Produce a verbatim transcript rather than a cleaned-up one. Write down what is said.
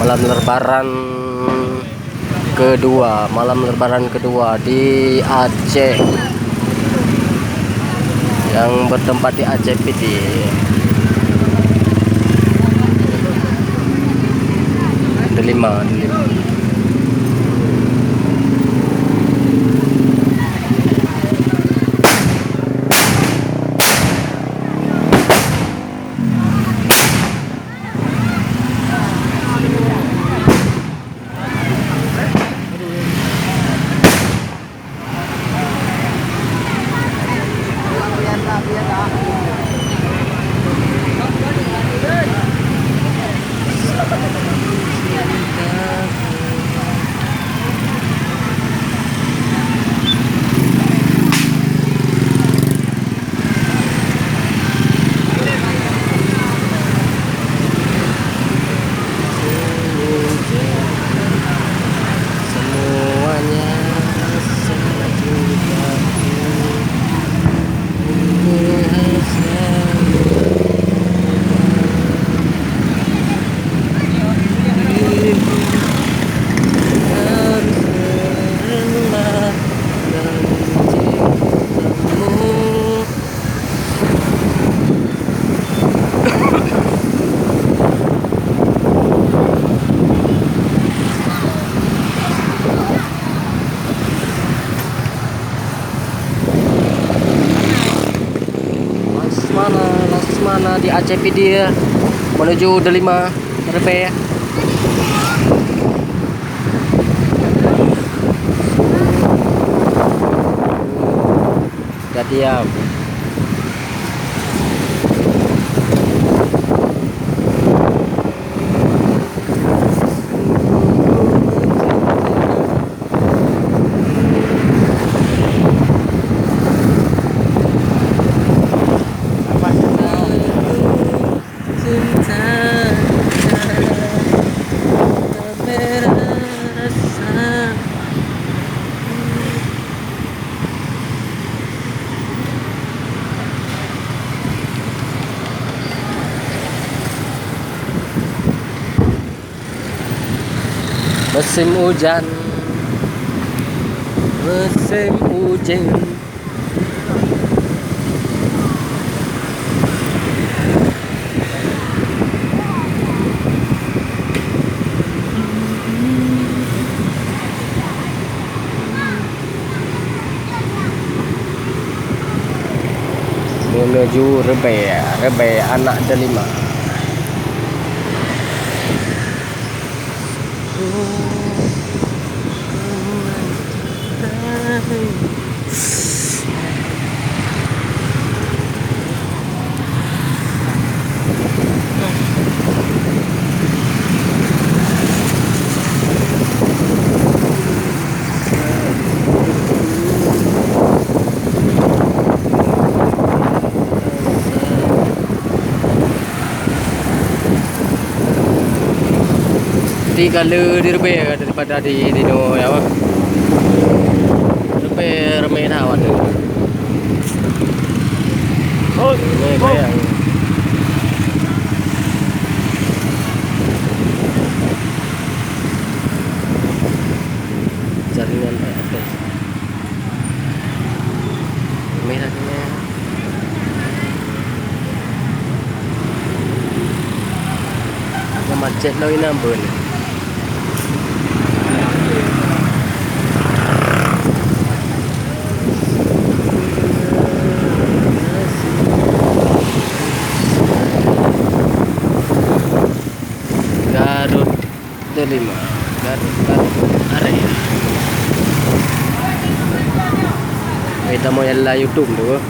Malam Lebaran kedua, malam Lebaran kedua di Aceh yang bertempat di Aceh Pidie. Delima, Delima. Semuanya sejuta. Laksamana, Laksamana di Aceh Pidie menuju Delima, Reubee. Sudah diam. Musim ujan, musim ujan. Menuju Reubee, Reubee anak Delima. Di ka le di Reubee daripada di, di no, ya, apa? Reubee ramai dah waktu. Oh, ramai bayang. Jaringan tak ada. Merah ni. Macet lom inan bun. Garut. Delima, Garut, Garut. Arek. Eh, tamu yang la YouTube tu.